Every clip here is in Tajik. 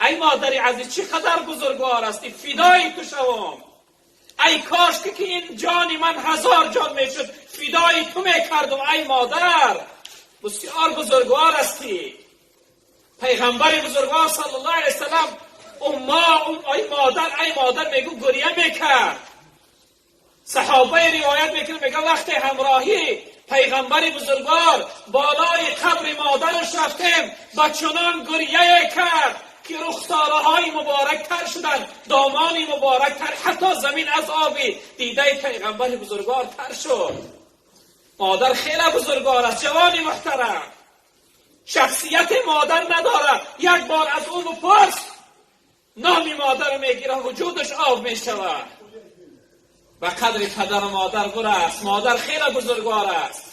Эй модари азиз, чӣ қадар бузургвор ҳастӣ, фидои ту шавам. Эй кош ки ин ҷони ман ҳазор ҷон мешуд, фидои ту мекардам. Эй модар, бисёр бузургвор ҳастӣ. Пайғамбари бузургвор саллаллоҳу алайҳи васаллам умма, эй модар, эй модар мегӯ, гиря мекард. Саҳобаи ривоят мекунад, мегӯяд, вақте ҳамроҳӣ пайғамбари бузургвор болои қабри модараш рафтем, ба чунон гиряе кард ки рухсораҳои муборак тар шуданд, домони муборак тар, ҳатто замин аз оби дидаи пайғамбари бузургвор тар шуд. Модар хеле бузургвор аст, ҷавони муҳтарам. Шахсияти модар надорад. Як бор аз ӯ бипурс, номи модарро мегирад, вуҷудаш об мешавад. Ба қадри падару модар бурааст. Модар хеле бузургвор аст.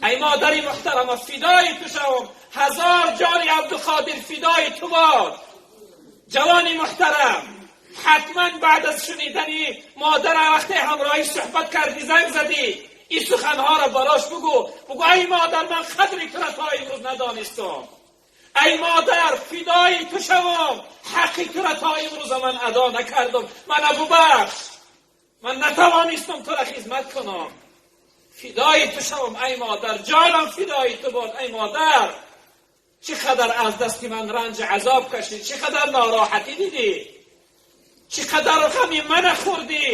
Эй модари муҳтарама, фидои ту шавам, ҳазор ҷони Абдуқодир фидои ту бод. Ҷавони муҳтарам, ҳатман баъд аз шунидани модар, вақте ҳамроҳӣ суҳбат кардӣ, занг задӣ, ин суханҳоро барош бугӯ. Бугӯ: эй модар, ман қадри туро то имрӯз надонистам. Эй модар, фидои ту шавам, ҳаққи туро то имрӯза ман адо накардам. Мана бубахш, ман натавонистам туро хизмат кунам. Фидои ту шавам, эй модар, ҷонам фидои ту бод. Эй модар, чӣ қадар аз дасти ман ранҷ азоб кашидӣ, чӣ қадар нороҳатӣ дидӣ, чӣ қадар ғами мана хӯрдӣ.